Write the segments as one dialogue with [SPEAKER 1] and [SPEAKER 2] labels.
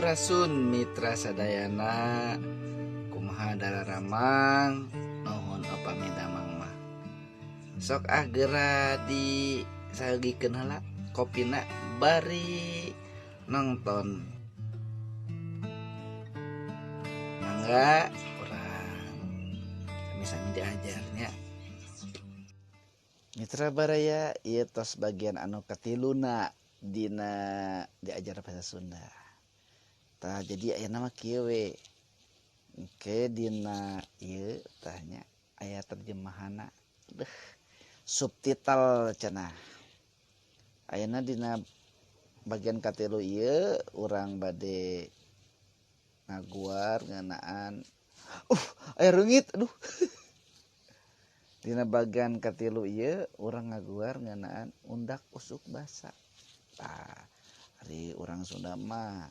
[SPEAKER 1] Sampurasun mitra sadayana, kumaha dararamang, nuhun upami damang mah. Sok ah geura disaeugikeun heula kopina bari nonton. Mangga urang sami-sami diajarnya. Mitra baraya ieu tos bagian anu katiluna dina diajar bahasa Sunda. Tah jadi ayeuna mah kieu we. Engke dina ieu tah nya aya terjemahanna. Deuh, subtitle cenah. Ayeuna dina bagian katilu ieu urang bade ngaguar ngeunaan aya reungit aduh. Dina bagian katilu ieu urang ngaguar ngeunaan undak usuk basa. Tah, ari urang Sunda mah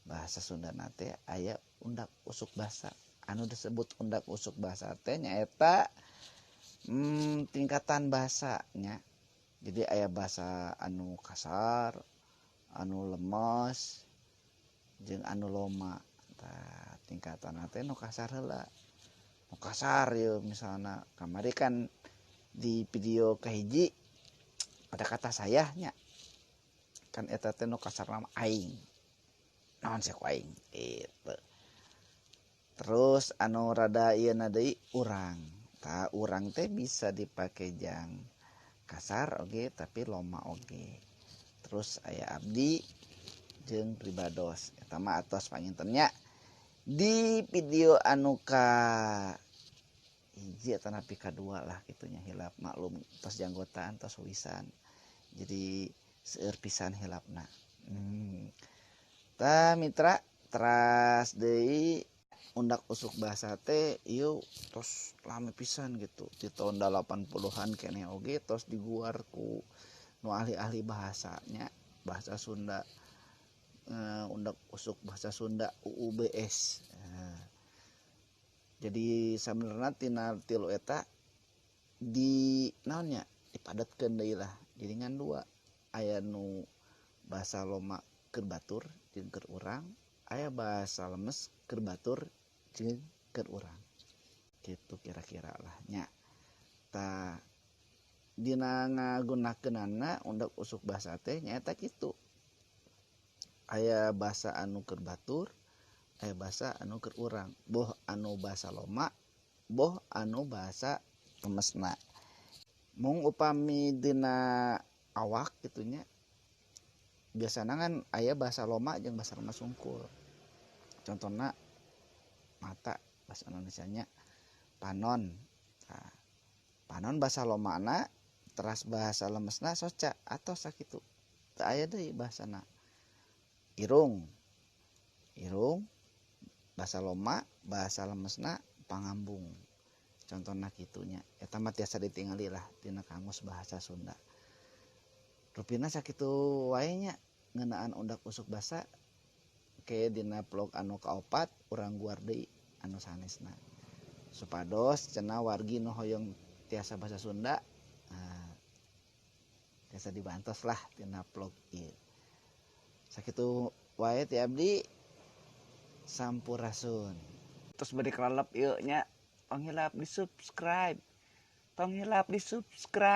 [SPEAKER 1] bahasa Sunda teh aya undak usuk basa. Anu disebut undak usuk basa teh nyaeta tingkatan bahasanya. Jadi aya bahasa anu kasar, anu lemes, jeung anu loma. Tah, tingkatan teh nu kasar heula. Nu kasar ieu misalna kamari kan di video kahiji ada kata saya nya. Kan eta teh nu kasar mah aing. Naon sih ku aing gitu. Terus anu rada ieu na deui urang. Tah urang teh bisa dipake jang kasar oge tapi loma oge. Terus aya abdi jeung pribados. Eta mah atos panginten nya. Di video anu ka hiji atanapi kadua lah kitunya hilap maklum tos janggotan tos wisan. Jadi seueur pisan hilapna. Tah mitra teras deui undak usuk bahasa teh ieu tos lami pisan gitu. Di tahun 80-an keneh oge tos diguar ku nu ahli-ahli bahasanya bahasa Sunda. Undak usuk bahasa Sunda UUBS. Jadi sabenerna tina tilu eta di naonnya dipadatkeun deui lah. Jadi ngan dua aya nu bahasa loma keur batur jeung keur urang, aya bahasa lemes keur batur jeung keur urang. Gitu kira-kira lah nya. Tah dina ngagunakeunana undak usuk bahasa teh nyaeta kitu. Aya bahasa anu keur batur, aya bahasa anu keur urang, boh anu bahasa loma, boh anu bahasa lemesna. Mung upami dina awak gitunya biasana kan aya bahasa loma jeung bahasa lemes sungkul. Contohna mata bahasa Indonesianya panon. Nah, panon bahasa lomana teras bahasa lemesna soca atau sakitu. Teu aya deui bahasana. Irung. Irung bahasa loma, bahasa lemesna pangambung. Contohna kitunya. Eta mah tiasa ditingali lah dina kamus bahasa Sunda. Rupina sakitu wae nya ngeunaan undak usuk basa ke dina vlog anu kaopat urang guar deui anu sanesna. Supados cenah wargi nu hoyong tiasa bahasa Sunda tiasa dibantos lah dina vlog ieu. Sakitu wae ti abdi, sampurasun. Terus bade kalalep ieu nya, tong hilap di subscribe. Tong hilap di subscribe.